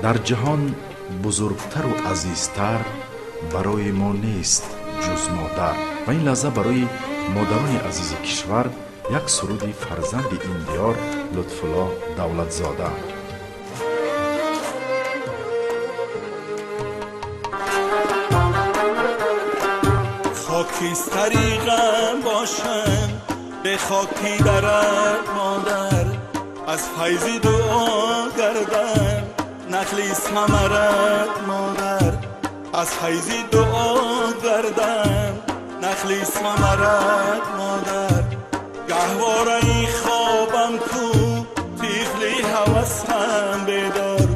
Дар ҷаҳон бузургтару азизтар барои мо нест ҷуз модар. Ва ин лаҳза барои модарони азизи кишвар як суруди фарзанди ин диёр Лутфулло Давлатзода. Хокистари ғам бошам, به خاکی درد مادر، از فیض دعا گردم نخلی ثمرت مادر، از فیض دعا گردم نخلی ثمرت مادر. گهواره خوابم کو طفلی هوسم بیدار،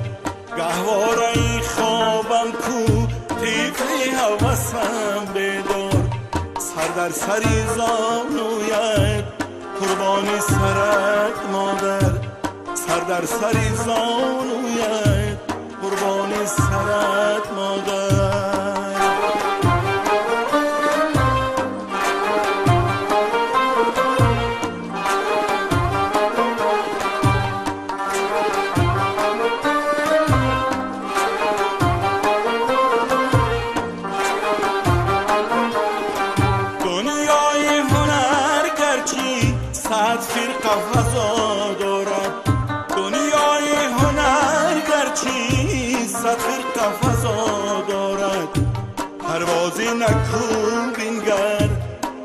گهواره خوابم کو طفلی هوسم بیدار. سر در سری زانویت قربانی سرت مادر، سر در سری زانویت قربانی سرت مادر.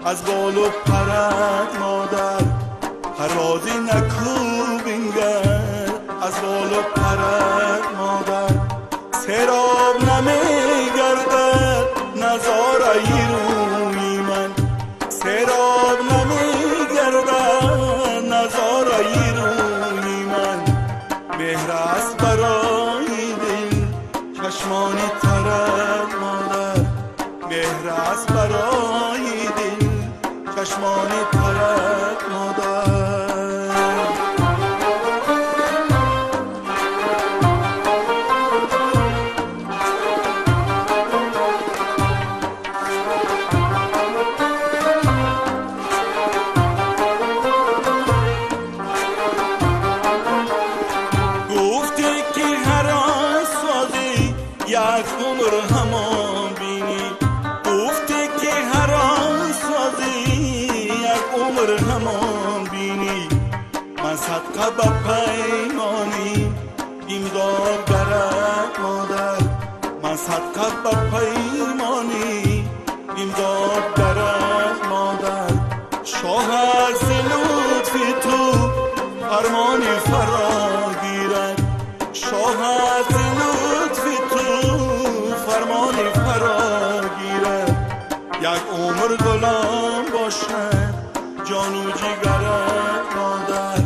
از بال و پرت مادر، پروازی نکو بینگر از بال و پرت مادر. سراب نمیگردد نظاره روی من، سراب نمیگردد نظاره روی من. مهر است برای دل چشمانی ترت مادر، مهر است برای دل چشمانی ترت مادر. گفتی که هر آن سازی یک عمر همان بینی، گفتی که هر آن سازی یک عمر همان بینی. من صدقه به پیمانی امداد گرد مادر، من صدقه به پیمانی امداد گرد مادر. شاه از لطف تو فرمانی فرا گیرد، شاه از لطف تو فرمانی فرا گیرد. یک عمر غلام باشد جان و جگرت مادر،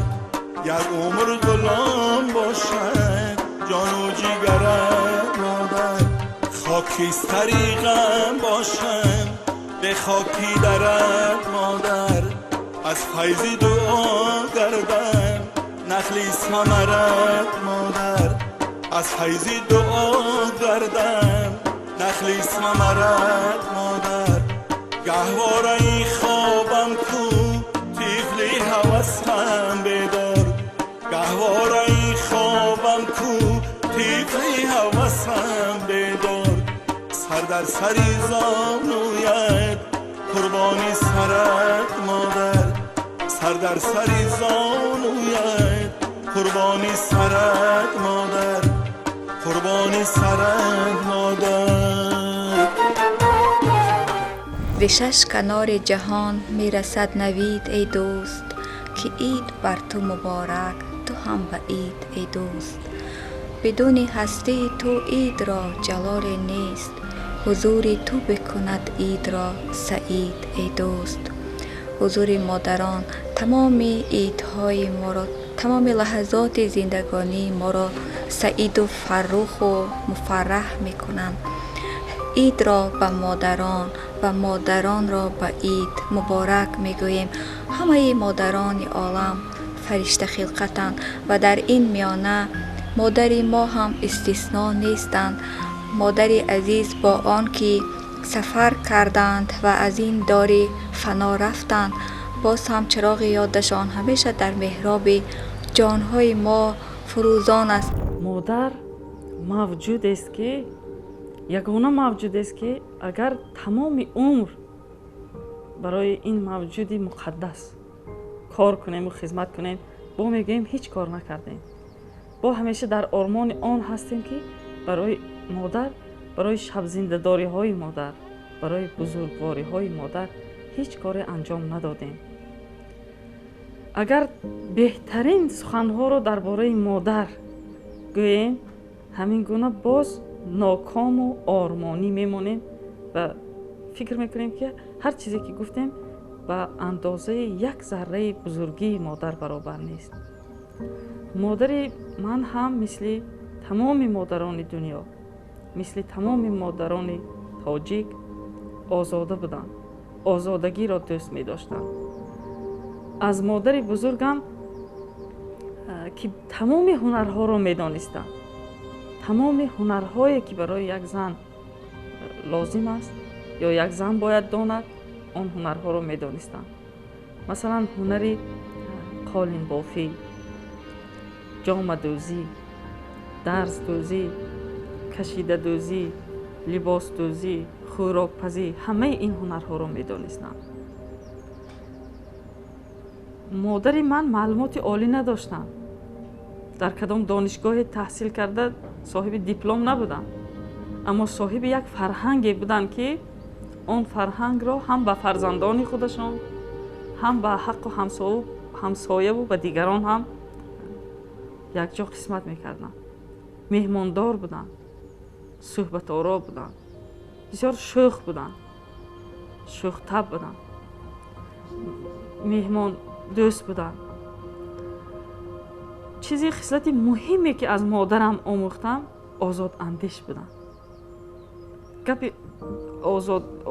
یک عمر غلام باشد جان و جگرت مادر. خاکستری غم باشم به خاکی درت مادر، از فیض دعا گردم نخلی ثمرت مادر، از فیض دعا گردم نخلی ثمرت مادر. گهواره خوابم کو طفلی هوسم بیدار، گهواره خوابم کو طفلی هوسم بیدار. سر در سری زانویت قربانی سرت مادر، سر در سری زانویت قربانی سرت مادر، قربانی سرت مادر. ز شش کنار جهان میرسد نوید ای دوست، که عید بر تو مبارک تو هم به عید ای دوست. بدون هستی تو عید را جلال نیست، حضور تو بکند عید را سعید ای دوست. حضور مادران تمام عیدهای ما را، تمام لحظات زندگانی ما را سعید و فرخ و مفرح میکنند. عید را به مادران و مادران را به عید مبارک میگوییم. همه مادران عالم فرشته خلقتند و در این میانه مادر ما هم استثنا نیستند. مادر عزیز با آن که سفر کردند و از این دار فنا رفتند، باز هم چراغ یادشان همیشه در محراب جانهای ما فروزان است. модар Мавҷудест ки ягона мавҷудест ки агар тамоми умр барои ин мавҷуди муқаддас кор кунему хизмат кунем, бо мегӯем ҳеҷ кор накардем. Бо ҳамеша дар ормони он ҳастем ки барои модар, барои шабзиндадориҳои модар, барои бузургвориҳои модар ҳеҷ коре анҷом надодем. Агар беҳтарин суханҳоро дар бораи модар гӯем, ҳамин гуна боз нокому ормонӣ мемонем ва фикр мекунем ки ҳар чизе ки гуфтем ба андозаи як зарраи бузургии модар баробар нест. Модари ман ҳам мисли тамоми модарони дунё, мисли тамоми модарони тоҷик озода буданд, озодагиро дӯст медоштанд. Аз модари бузургам ки тамоми ҳунарҳоро медонистанд, тамоми ҳунарҳое ки барои як зан лозим аст ё як зан бояд донад, он ҳунарҳоро медонистанд. Масалан, ҳунари қолинбофӣ, ҷомадӯзӣ, дарздӯзӣ, кашидадӯзӣ, либосдӯзӣ, хӯрокпазӣ, ҳамаи ин ҳунарҳоро медонистанд. Модари ман маълумоти олӣ надоштанд, дар кадом донишгоҳе таҳсил карда соҳиби диплом набуданд, аммо соҳиби як фарҳанге буданд ки он фарҳангро ҳам ба фарзандони худашон, ҳам ба ҳаққу ҳамсояву ба дигарон ҳам якҷо қисмат мекарданд. Меҳмондор буданд, суҳбаторо буданд, бисёр шӯх буданд, шӯхтаб буданд, меҳмондӯст буданд. Чизи хислати муҳиме ки аз модарам омӯхтам, озодандеш буданд. Гапи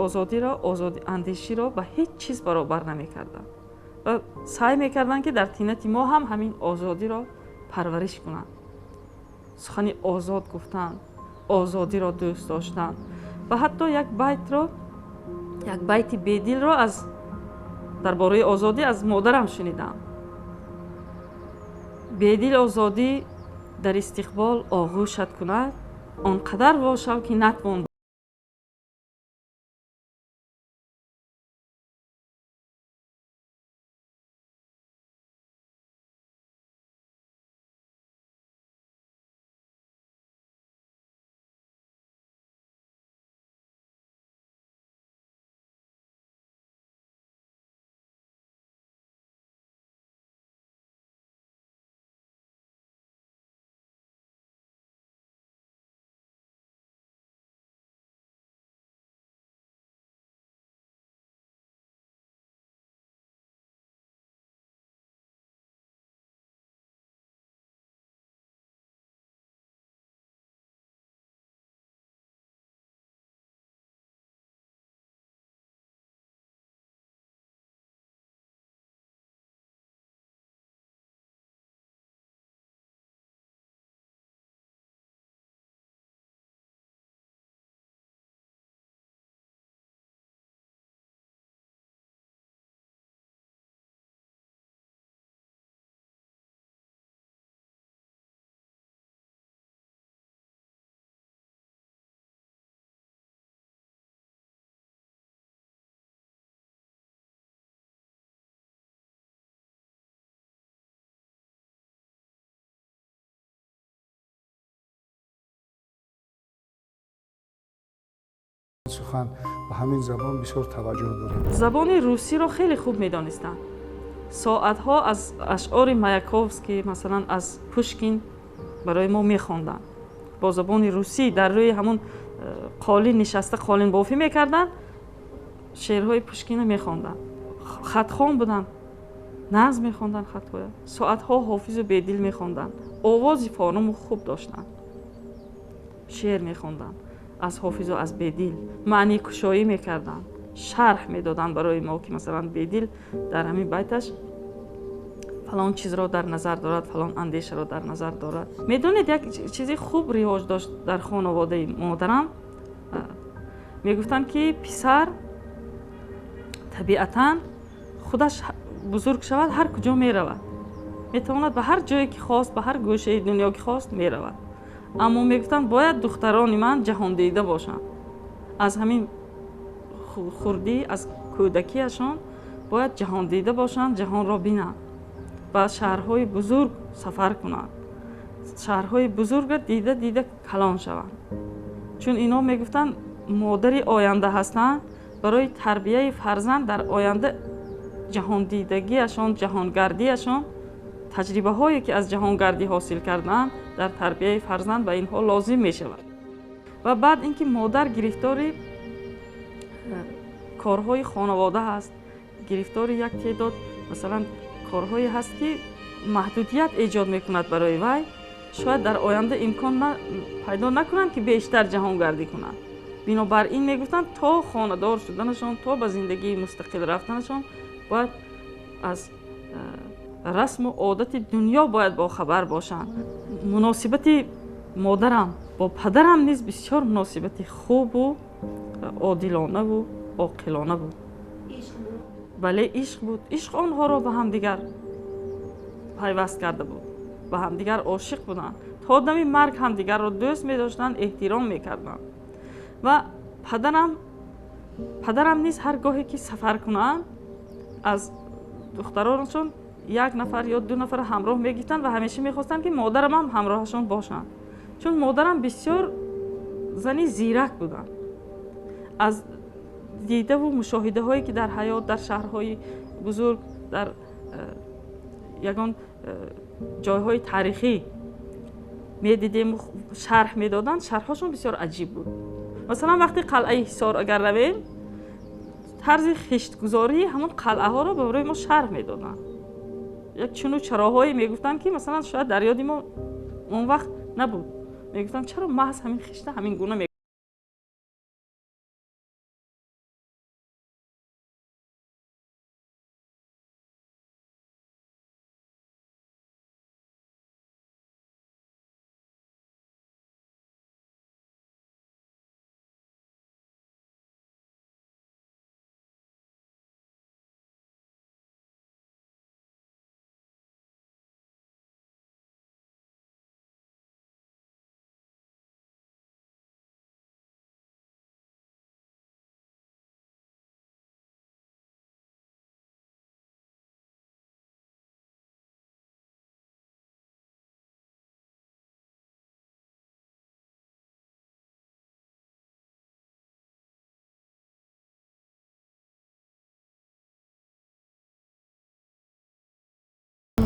озодиро, озодандеширо ба ҳеҷ чиз баробар намекарданд ва саъй мекарданд ки дар тинати мо ҳам ҳамин озодиро парвариш кунанд. Сухани озод гуфтан, озодиро дӯст доштан ва ҳатто як байтро, як байти бедилро аз дар бораи озодӣ аз модарам шунидам. Бедил озодӣ дар истиқбол оғӯшат кунад, он қадар вошав ки натвон сухан ба ҳамин забон бисёр таваҷҷӯҳ дорем. Забони русиро хеле хуб медонистам. Соатҳо аз ашъори Маяковский, масалан аз Пушкин барои мо мехонданд. Бо забони русӣ дар рӯи ҳамон қолин нишаста қолинбофӣ мекарданд, шеърҳои Пушкинро мехонданд. Хатхон буданд, назм мехонданд хатҳоя. Соатҳо Ҳофизу Бедил мехонданд. Овози форуму хуб доштанд. Шеър мехонданд аз Ҳофизу аз Бедил, маъникушоӣ мекарданд, шарҳ медоданд барои мо ки масалан Бедил дар ҳамин байташ фалон чизро дар назар дорад, фалон андешаро дар назар дорад. Медонед, як чизи хуб ривоҷ дошт дар хонаводаи модарам. Мегуфтанд ки писар табиатан худаш бузург шавад, ҳар куҷо меравад, метавонад ба ҳар ҷое ки хост, ба ҳар гӯшаи дунё ки хост меравад. Аммо мегуфтанд, бояд духтарони ман ҷаҳондида бошанд. Аз ҳамин хурдӣ, аз кӯдакиашон бояд ҷаҳондида бошанд, ҷаҳонро бинанд, ба шаҳрҳои бузург сафар кунанд, шаҳрҳои бузургро дида дида калон шаванд. Чун инҳо мегуфтанд, модари оянда ҳастанд, барои тарбияи фарзанд дар оянда ҷаҳондидагиашон, ҷаҳонгардиашон, таҷрибаҳое ки аз ҷаҳонгардӣ ҳосил кардаанд, дар тарбияи фарзанд ба инҳо лозим мешавад. Ва баъд инки модар гирифтори корҳои хонавода ҳаст, гирифтори як теъдод масалан корҳое ҳаст ки маҳдудият эҷод мекунад барои вай, шояд дар оянда имкон пайдо накунанд ки бештар ҷаҳонгардӣ кунанд. Бинобар ин мегуфтанд, то хонадор шуданашон, то ба зиндагии мустақил рафтанашон бояд аз расму одати дунё бояд бохабар бошанд. Муносибати модарам бо падарам низ бисёр муносибати хубу одилонаву оқилона буд. Бале, ишқ буд. Ишқ онҳоро ба ҳамдигар пайваст карда буд, ба ҳамдигар ошиқ буданд, то дами марг ҳамдигарро дӯст медоштанд, эҳтиром мекарданд. Ва падарам низ ҳар гоҳе ки сафар кунанд, аз духтаронашон як нафар ё ду нафар ҳамроҳ мегирифтанд ва ҳамеша мехостанд ки модарам ҳам ҳамроҳашон бошанд, чун модарам бисёр зани зирак буданд. Аз дидаву мушоҳидаҳое ки дар ҳаёт, дар шаҳрҳои бузург, дар ягон ҷойҳои таърихӣ медидем, шарҳ медоданд, шарҳҳошон бисёр аҷиб буд. Масалан, вақти қалъаи Ҳисор агар равем, тарзи хиштгузории ҳамон қалъаҳоро барои мо шарҳ медоданд. Як чуну чароҳое мегуфтанд ки масалан шояд дар ёди мо он вақт набуд. Мегуфтанд, чаро маҳз ҳамин хишта ҳамин гуна.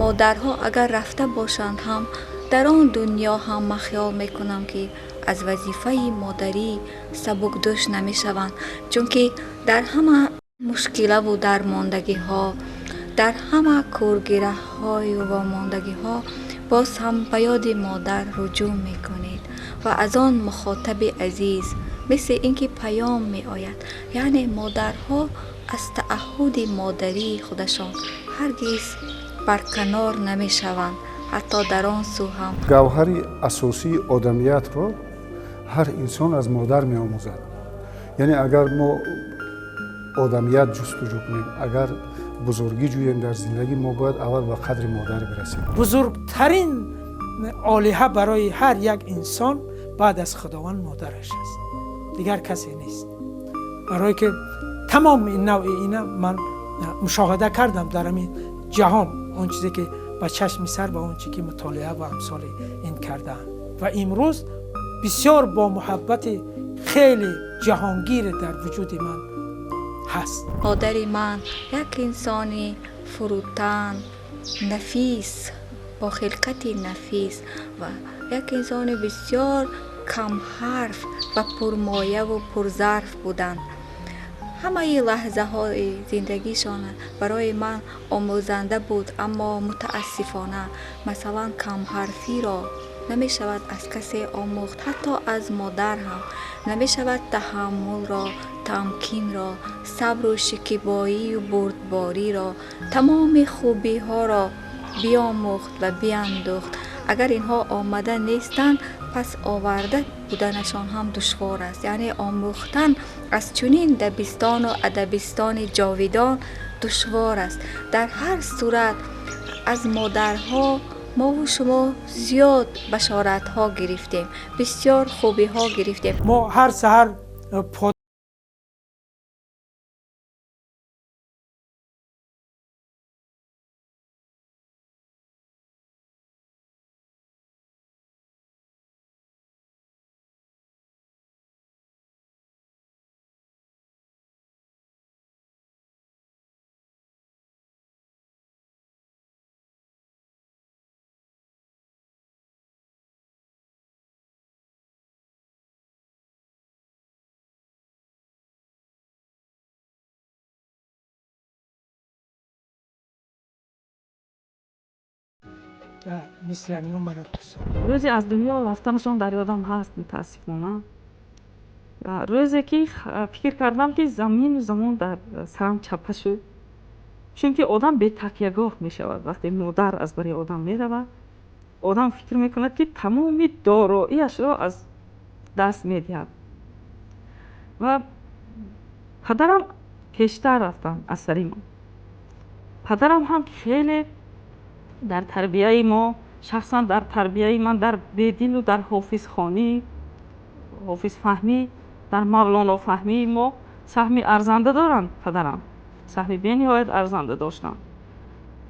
Модарҳо агар рафта бошанд ҳам, дар он дунё ҳам ман хаёл мекунам ки аз вазифаи модарӣ сабукдӯш намешаванд, чунки дар ҳама мушкилаву дармондагиҳо, дар ҳама кӯргираҳою вомондагиҳо боз ҳам ба ёди модар руҷӯъ мекунед ва аз он мухотаби азиз мисли ин ки паём меояд. Яъне модарҳо аз таъаҳҳуди модарии худашон ҳаргиз барканор намешаванд, ҳатто дар он сӯ ҳам. Гавҳари асосии одамиятро ҳар инсон аз модар меомӯзад. Яъне агар мо одамият ҷустуҷӯ кунем, агар бузургӣ ҷӯем дар зиндагӣ, мо бояд аввал ба қадри модар бирасем. Бузургтарин олиҳа барои ҳар як инсон баъд аз Худованд модараш аст, дигар касе нест. Барое ки тамоми навъи ина ман мушоҳида кардам дар ҳамин ҷаҳон, он чизе ки ба чашми сар ва он чизе ки мутолиа ва амсоли ин кардаанд. Ва имрӯз бисёр бо муҳаббати хеле ҷаҳонгир дар вуҷуди ман ҳаст. Модари ман як инсони фурӯтан, нафис, бо хилқати нафис ва як инсони бисёр камҳарф ва пурмояву пурзарф буданд. Ҳамаи лаҳзаҳои зиндагишон барои ман омӯзанда буд, аммо мутаассифона масалан камҳарфиро намешавад аз касе омӯхт, ҳатто аз модар ҳам намешавад. Таҳаммулро, тамкинро, сабру шикибоию бурдбориро, тамоми хубиҳоро биомӯхт ва биандӯхт. Агар инҳо омада нестанд, пас оварда буданашон ҳам душвор аст. Яъне омӯхтан аз чунин дабистону адабистони ҷовидон душвор аст. Дар ҳар сурат аз модарҳо Мову шумо зиёд башоратҳо гирифтем, бисёр хубиҳо гирифтем. Мо ҳар саҳар мисли ҳамино маро дӯст. Рӯзе аз дунё рафтанашон дар ёдам ҳаст, мутаассифона. Рӯзе ки фикр кардам, ки замину замон дар сарам чапа шуд, чунки одам бетакягоҳ мешавад. Вақте модар аз бари одам меравад, одам фикр мекунад, ки тамоми дороиашро аз даст медиҳад. Ва падарам пештар рафтанд аз сари мо. Падарам ҳам хеле дар тарбияи мо, шахсан дар тарбияи ман, дар Бедилу дар Ҳофизхонӣ, Ҳофизфаҳмӣ, дар Мавлонофаҳмии мо саҳми арзанда доранд. Падарам саҳми бениҳоят арзанда доштанд.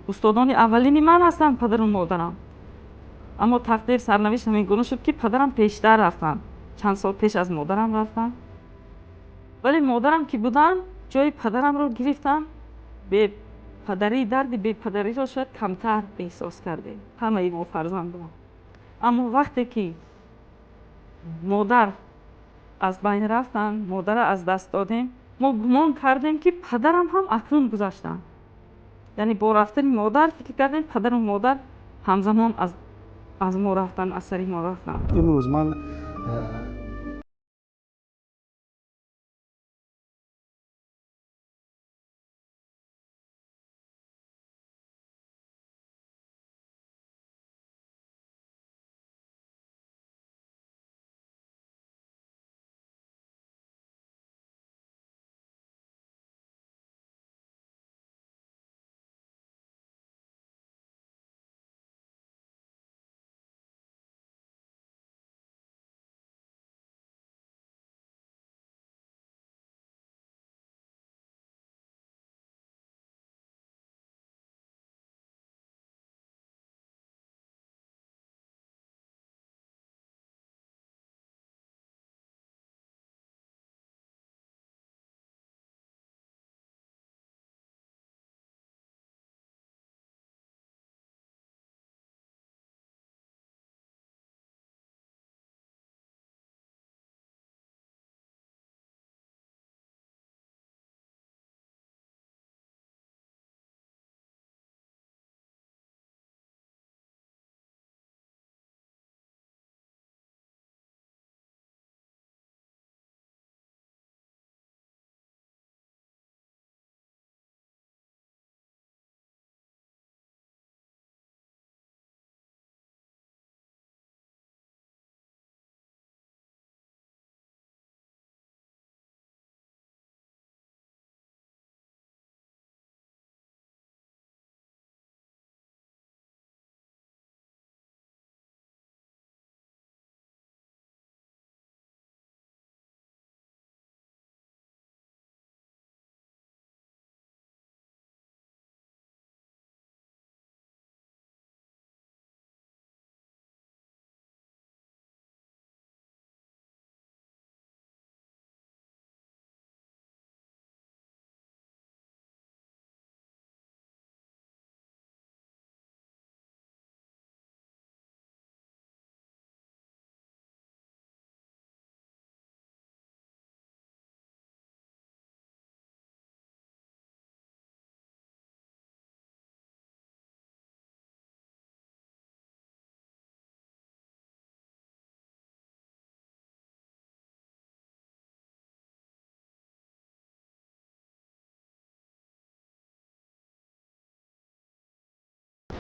Устодони аввалини ман ҳастанд падару модарам. Аммо тақдир, сарнавишт ҳамин гуна шуд, ки падарам пештар рафтанд, чанд сол пеш аз модарам рафтанд. Вале модарам ки буданд, ҷои падарамро гирифтанд. Бепадарӣ, дарди бепадариро шояд камтар эҳсос кардем ҳамаи мо фарзандон. Аммо вақте ки модар аз байн рафтанд, модарро аз даст додем, мо гумон кардем, ки падарам ҳам акнун гузаштанд. Яъне бо рафтани модар фикр кардем, падару модар ҳамзамон аз мо рафтанд, аз сари мо рафтанд. Имрӯз ман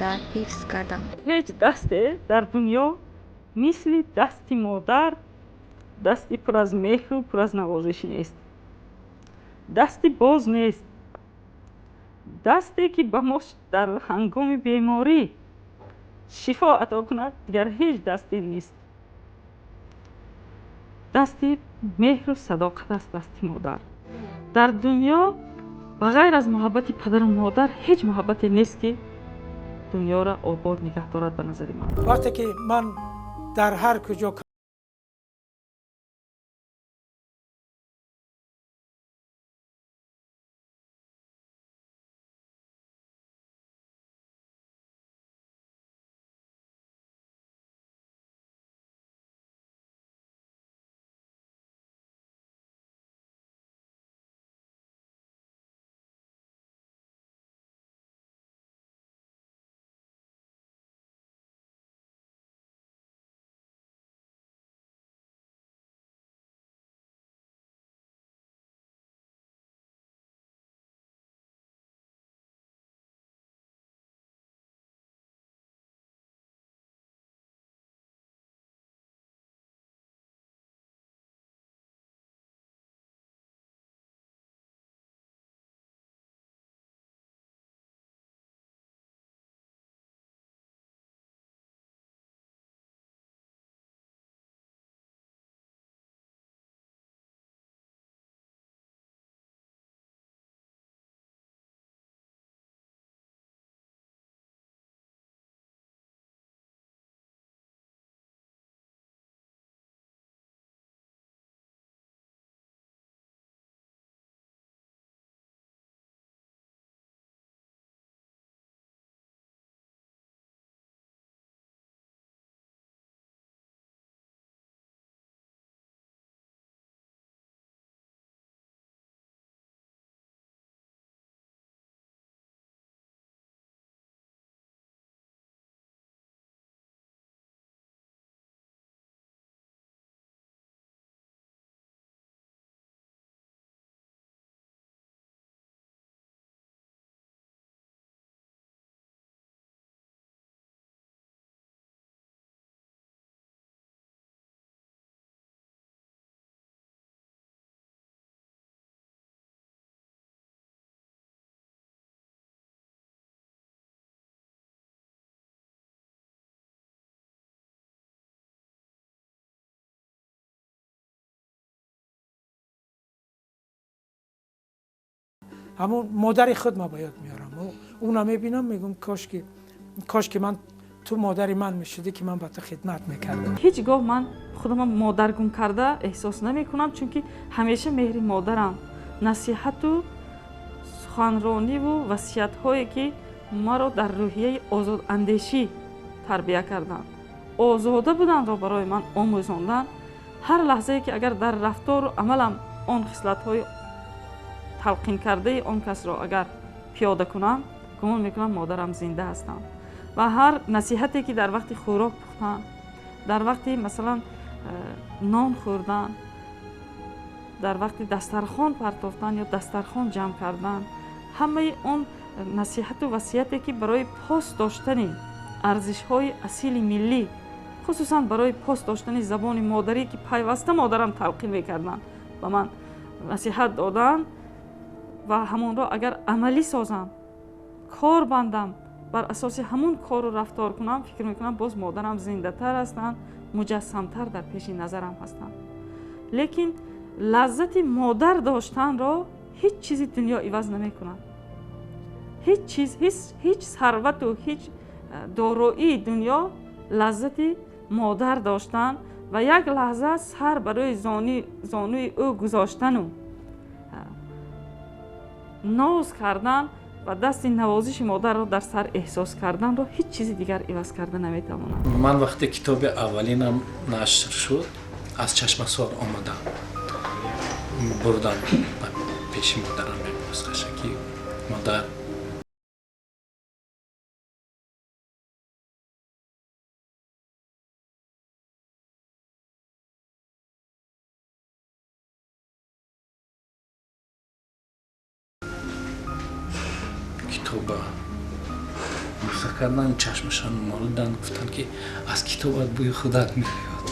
Модар ҳифз кардам. Ҳеҷ дасте дар дунё мисли дасти модар дасти пур аз меҳру пур аз навозиш нест, дасти боз нест, дасте ки ба мо дар ҳангоми беморӣ Шифо ато кунад, дигар ҳеҷ дасте нест. Дасти меҳру садоқат аст дасти модар. Дар дунё ба ғайр аз муҳаббати падару модар ҳеҷ муҳаббате нест, ки дунёро обод нигаҳ дорад, ба назари ман. Вақте ки ман дар ҳар куҷо ҳамон модари худ ма ба ёд меорам, уна мебинам, мегӯм, кошки ман ту модари ман мешудӣ, ки ман ба ту хидмат мекардам. Ҳеҷ гоҳ ман худама модаргум карда эҳсос намекунам, чунки ҳамеша меҳри модарам, насиҳату суханрониву васиятҳое, ки маро дар рӯҳияи озодандешӣ тарбия карданд, озода буданро барои ман омӯзонданд, ҳар лаҳзае ки агар дар рафтору амалам он хислатҳои талқин кардаи он касро агар пиёда кунам, гумон мекунам, модарам зинда ҳастанд. Ва ҳар насиҳате ки дар вақти хӯрок пухтан, дар вақти, масалан, нон хӯрдан, дар вақти дастархон партофтан ё дастархон ҷамъ кардан, ҳамаи он насиҳату васияте ки барои пос доштани арзишҳои асили миллӣ, хусусан барои пос доштани забони модарӣ, ки пайваста модарам талқин мекарданд, ба ман насиҳат доданд ва ҳамонро агар амалӣ созам, кор бандам, бар асоси ҳамун кору рафтор кунам, фикр мекунам, боз модарам зиндатар ҳастанд, муҷассамтар дар пеши назарам ҳастанд. Лекин лаззати модар доштанро ҳеҷ чизи дунё иваз намекунад. Ҳеҷ чиз, ҳеҷ сарвату ҳеҷ дороии дунё лаззати модар доштан ва як лаҳза сар барои зонуи ӯ гузоштану ноз кардан ва дасти навозиши модарро дар сар эҳсос карданро ҳеҷ чизи дигар иваз карда наметавонад. Ман вақте китоби аввалинам нашр шуд, аз Чашмасор омадам, бурдам ба пеши модарам, мепурсаша, ки модар, китоба бӯса кардан, чашмашон молидан, гуфтанд, ки аз китобат бӯи худат меояд.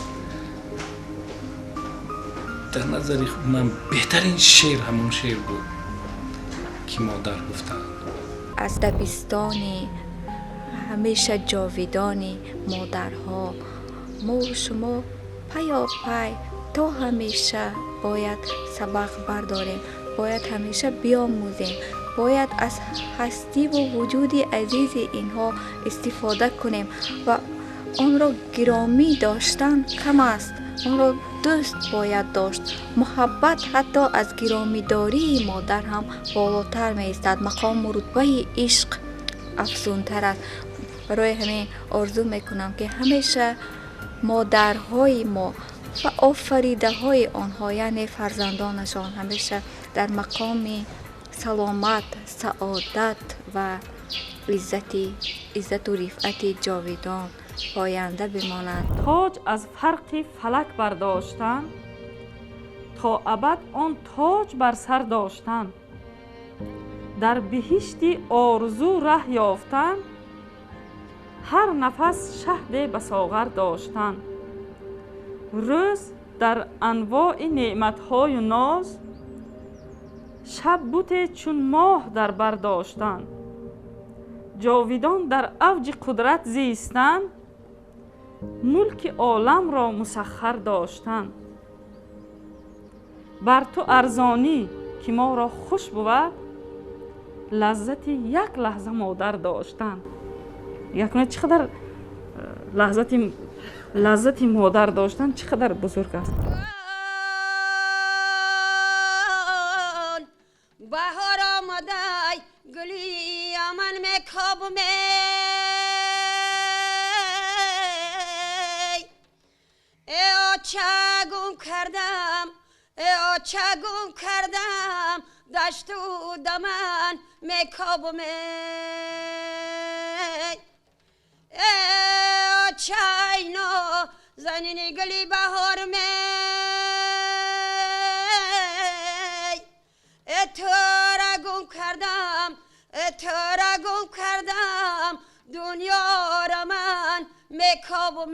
Дар назари ман беҳтарин шеър ҳамон шеър буд, ки модар гуфтанд. Аз дабистони ҳамеша ҷовидони модарҳо. Мову шумо паёпай то ҳамеша бояд сабақ бардорем, бояд ҳамеша биомӯзем, бояд аз ҳастиву вуҷуди азизи инҳо истифода кунем ва онро гиромӣ доштан кам аст, онро дӯст бояд дошт. Муҳаббат ҳатто аз гиромидории модар ҳам болотар меистад. Мақому рутбаи ишқ афзунтар аст. Барои ҳамин орзу мекунам, ки ҳамеша модарҳои мо ва офаридаҳои онҳо, яъне фарзандонашон, ҳамеша дар мақоми саломат, саодат ва иззату рифъати ҷовидон поянда бимонанд. Тоҷ аз фарқи фалак бардоштан, то абад он тоҷ бар сар доштан, дар биҳишти орзу раҳ ёфтан, ҳар нафас шаҳде ба соғар доштан, рӯз дар анвои неъматҳою ноз, шаб буте чун моҳ дар бар доштан, ҷовидон дар авҷи қудрат зистан, мулки оламро мусаххар доштан. Бар ту арзонӣ, ки моро хуш бувад, лаззати як лаҳза модар доштан. Якуна чӣ қадар лаззати модар доштан чӣ қадар бузург аст. Баҳор омадай, гули яман мекобам, эй оча гум кардам, эй оча гум кардам, дашту даман мекобам, эй очайно занини гули баҳор эй тура гум кардам, эй тура гум кардам, дунёра ман мекобам.